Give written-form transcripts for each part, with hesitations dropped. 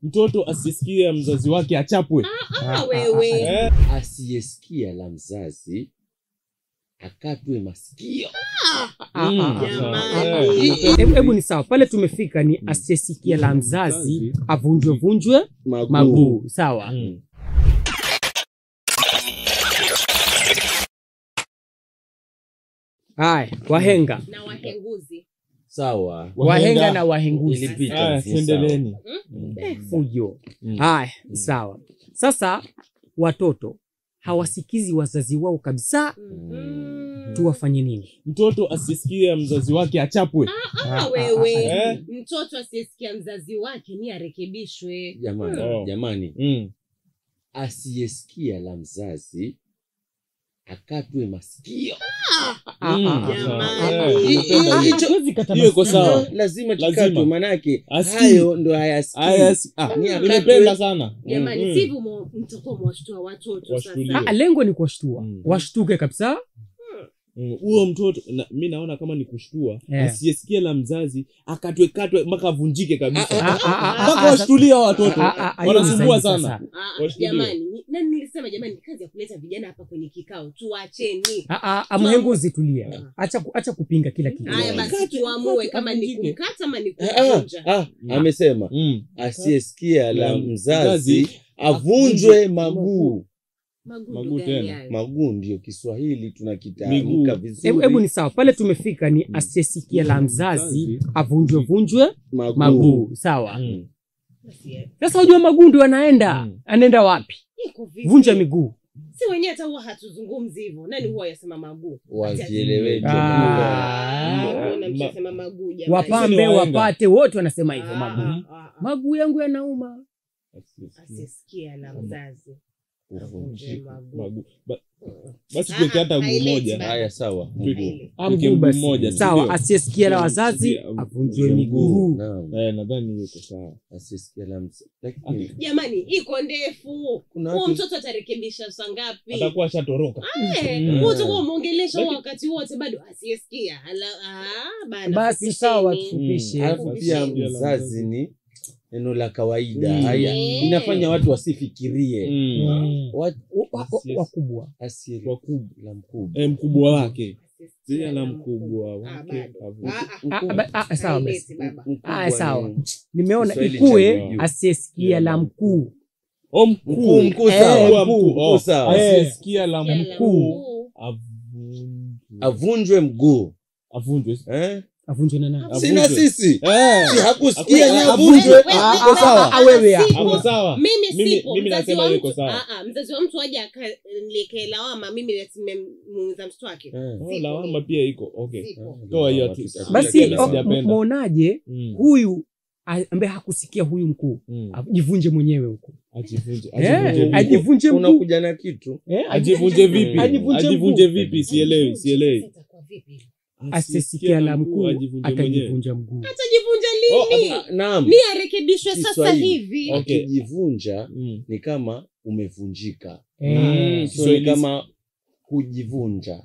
Mtoto asisikie mzazi wake achapwe. Wewe. Asiyesikia la mzazi akatwe masikio. Hebu ni sawa. Pale tumefika ni asiyesikia la mzazi avunjwe vunjwe maguu. Sawa. Haya, wahenga na wahenguzi. Sawa. Wahenga na wahenguzi. Ilipita. Tuendeleeni. Fujo. Haya, sawa. Sasa watoto hawasikizi wazazi wao kabisa. Tuwafanye nini? Mtoto asisikie mzazi wake achapwe. Wewe. Mtoto asisikia mzazi wake ni arekebishwe. Jamani, jamani. Asiyesikia la mzazi akatwe masikio. Hiyo iko sawa. Lazima kikatwe, manake hayo ndo hayasikii. Nimependa sana. Jamani, sivyo mtakuwa mwashtua watoto sasa. Lengo ni kuwashtua. Washtuke kabisa. Huo mtoto mimi naona kama ni kushtua. Asiyesikia la mzazi akatwe katwe mpaka avunjike kabisa. Mpaka washtulia watoto. Wanasumbua sana. Jamani, na nilisema jamani, kazi ya kuleta vijana hapa kwenye kikao tuacheni. Mhenguzi tulia. Acha kupinga kila kitu. Haya basi tuamue kama ni kumkata ama ni kuvunja. Amesema asiyesikia la mzazi avunjwe maguu. Maguu tena. Maguu ndio Kiswahili tunakitamka vizuri. Hebu ni sawa. Pale tumefika ni asiyesikia la mzazi avunjwe vunjwe maguu. Sawa. Sasa unajua maguu ndio anaenda. Anaenda wapi? Vunja miguu. Si wenyewe hata huwa hatuzungumzi hivyo. Nani huwa yasema maguu? Wajieleweje? Mnamsema maguu jamani. Wapambe wapate wote wanasema hivyo maguu. Maguu yangu yanauma. Asiyesikia la mzazi maguu. Basi tuweke hata mguu mmoja. Haya sawa. Mguu mmoja. Sawa, asiyesikia la wazazi avunjwe miguu. Nadhani yuko sawa. Asiyesikia la mzazi. Jamani, iko ndefu. Huo mtoto atarekebisha saa ngapi? Atakuwa ashatoroka. Huo utakuwa umeongelesha wakati wote bado asiyesikia. Bana. Basi sawa tufupishe. Alafu pia mzazi ni neno la kawaida. Haya inafanya watu wasifikirie. Wakubwa. Wakubwa la mkubwa. Mkubwa wake. Sio la mkubwa wake. Sawa basi. Sawa. Nimeona ikue asiyesikia la mkuu. Mkuu mkuu sawa. Mkuu sawa. Asiyesikia la mkuu avunjwe mguu. Avunjwe. Avunjwe na nani? Sina sisi. Si hakusikia ni avunjwe. Iko sawa. Wewe hapo sawa. Mimi sipo. Mimi nasema yuko sawa. Mzazi wa mtu aje akaleke lawama, mimi nimemuuza mtoto wake. Lawama pia iko. Okay. Toa hiyo tu. Basi muonaje huyu ambaye hakusikia huyu mkuu ajivunje mwenyewe huko? Ajivunje. Ajivunje mguu. Unakuja na kitu. Ajivunje vipi? Ajivunje vipi? Sielewi. Asisikia la mkuu atajivunja mguu. Atajivunja lini? Naam. Ni arekebishwe sasa hivi. Ukijivunja ni kama umevunjika. So ni kama kujivunja.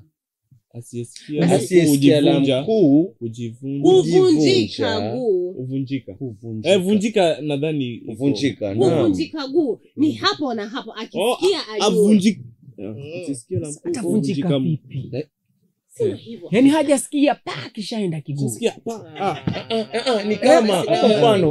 Asiyesikia la mkuu kujivunjika guu. Uvunjika. Vunjika nadhani uvunjika. Uvunjika guu ni hapo na hapo akisikia ajue. Avunjika. Asiyesikia la mkuu atavunjika vipi? Sio hivyo. Yaani hajasikia pa kishaenda kiguu. Sikia pa. Ni kama mfano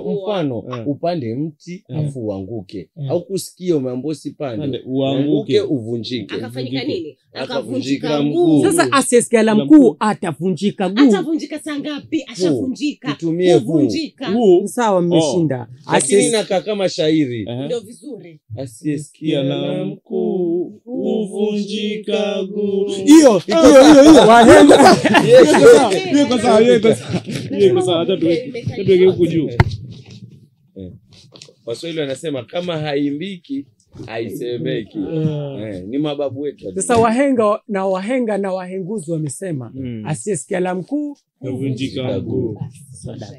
upande mti afu uanguke. Au kusikia umeambiwa usipande uanguke uvunjike. Akafanyika nini? Akavunjika mguu. Sasa asiyesikia la mkuu atavunjika guu. Atavunjika saa ngapi? Ashavunjika. Uvunjika. Sawa, mmeshinda. Asiyesikia kama shairi. Ndio vizuri. Asiyesikia la mkuu uvunjika guu. Hiyo hiyo. Hiyo sawa, hiyo sawa, hata tuweke huku juu. Waswahili wanasema kama haimbiki haisemeki. Ni mababu wetu. Sasa wahenga na wahenguzi wamesema asiyesikia la mkuu uvunjika mguu. Sadaka.